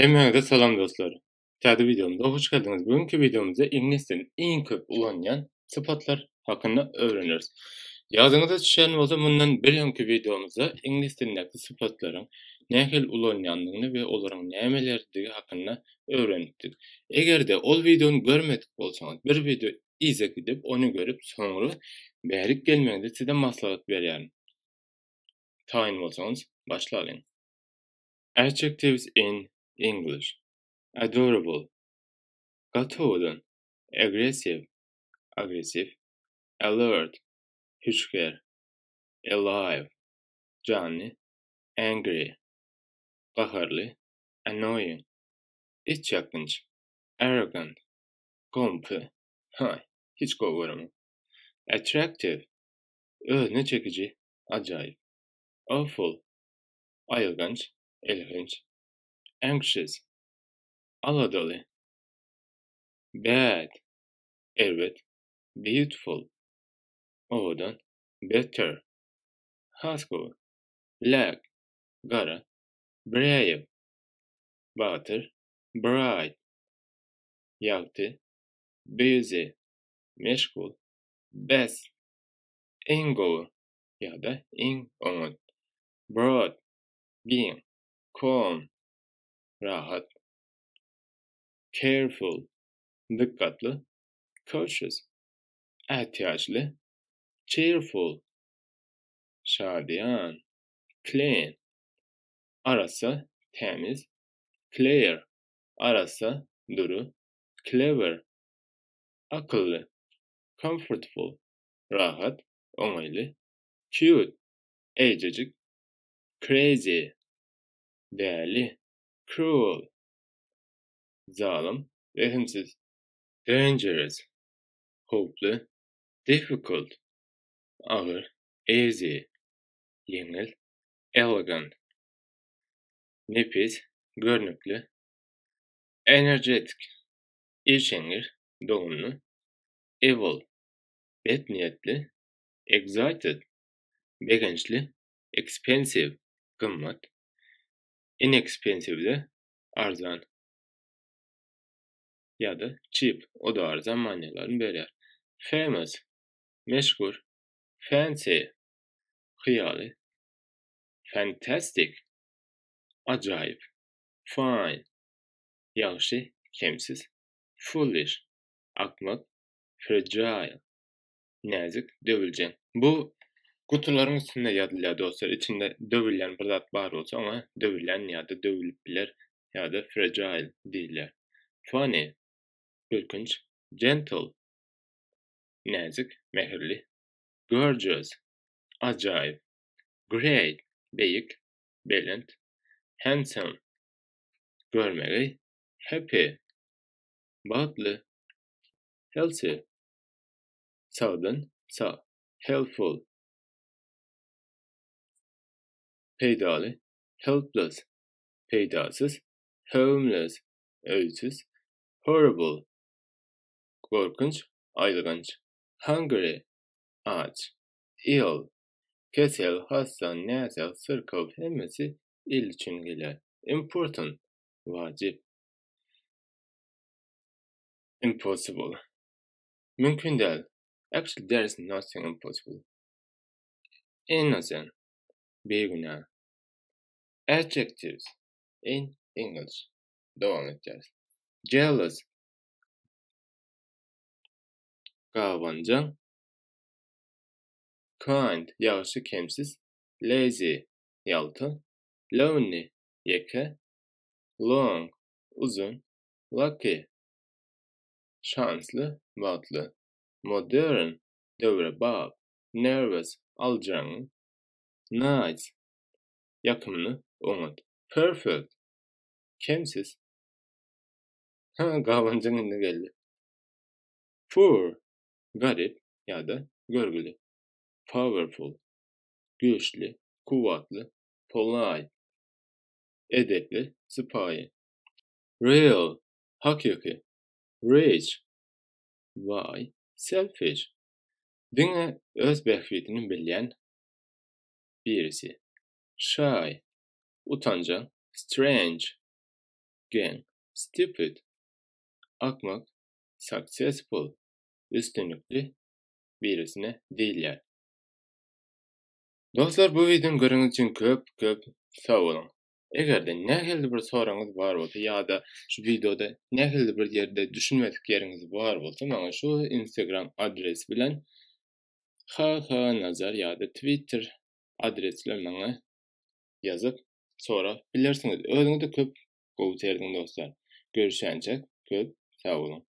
Hemmäňize salam dostlar. Täze wideomyza hoş geldiňiz. Bugünkü wideomyzda iňlis dilini iň köp ulanýan sypatlar hakynda öwreneris. Ýadyňyza düşýän bolsa mundan bir öňki wideomyzda iňlis dilindäki sypatlaryň nähili ulanýandygyny we olaryň nämelerdigi hakynda öwrenipdik. Eger-de ol wideony görmedik bolsaňyz bir wideo yza gidip ony görüp soňra bärik gelmegiňizi size maslahat berýärin. Taýyn bolsaňyz başlalyň. Adjectives in English. Adorable. Gaty owadan. Aggressive. Agressiw. Alert. Hüşgär. Alive. Janly. Angry. Gaharly. Annoying. Içýakgynç. Arrogant. Gompy. Haý, hiç gowy göremok. Attractive. Özüne çekiji, ajaýyp. Awful. Aýylganç, elhenç. Anxious. Aladaly. Bad. Erbet. Beautiful. Owadan. Better. Has gowy. Black. Gara. Brave. Batyr. Bright. Ýagty. Busy. Meşgul. Best. Iň gowy ýa-da iň oňat. Broad. Giň. Calm. Rahat. Careful. Dykgatly. Cautious. Ätiýaçly. Cheerful. Şadyýan. Clean. Arassa, tämiz. Clear. Arassa, dury. Clever. Akylly. Comfortable. Rahat, oňaýly. Cute. Eýjejik. Crazy. Däli. Cruel. Zalym, rehimsiz. Dangerous. Howply. Difficult. Agyr. Easy. Ýeňil. Elegant. Nepis, görnükli. Energetic. Işeňňir, dogumly. Evil. Bet niýetli. Excited. Begençli. Expensive. Gymmat. Inexpensive-de arzan ýa-da cheap, o-da arzan manylaryny berýär. Famous, meşhur. Fancy, hyýaly. Fantastic, ajaýyp. Fine, ýagşy, kemsiz. Foolish, akmak. Fragile, näzik, döwüljeň. Bu gutularyň üstünde ýazylýar dostlar, içinde döwülýän bir zat bar bolsa oňa döwülýän ýa-da döwülip biler ýa-da fragile diýilýär. Funny, gülkünç. Gentle, näzik, mähirli. Gorgeous, ajaýyp. Great, beýik, belent. Handsome, görmegeý. Happy, bagtly. Healthy, sagdyn, sag. Helpful, peýdaly. Helpless, peýdasyz. Homeless, öýsüz. Horrible, gorkunç, aýylganç. Hungry, aç. Ill, kesel, hassa, näsag, syrkaw hemmesi ill üçin gelýär. Important, wajyp. Impossible, mümkin däl. Actually there is nothing impossible. Innocent, bigünä. Adjectives in English. Dowam edýäris. Jealous, gabanjaň. Kind, ýagşy, kemsiz. Lazy, ýalta. Lonely, ýeke. Long, uzyn. Lucky, şansly, bagtly. Modern, döwrebap. Nervous, aljyraňňy. Nice, ýakymly, oňat. Perfect, kemsiz. Ha, gabanjaň indi geldi. Poor, garyp ýa-da görgüli. Powerful, güýçli, kuwwatly. Polite, edepli, sypaýy. Real, hakyky. Rich, baý. Selfish, diňe öz bähbidini bilýän birisi. Shy, utanjaň. Strange. Geň, stupid, akmak, successful, üstünlikli birisine diýilýär. Dostlar bu wideony göreniňiz üçin köp köp sag boluň. Egerde nähili bir soragyňyz bar bolsa ýa-da şu wideoda nähili bir ýerde düşünmedik ýeriňiz bar bolsa maňa şu instagram adresi bilen HH Nazar ýa-da twitter adresi bilen maňa ýazyp sorap bilersiňiz. Özüňize köp gowy serediň dostlar. Görüşýänçäk köp sag boluň.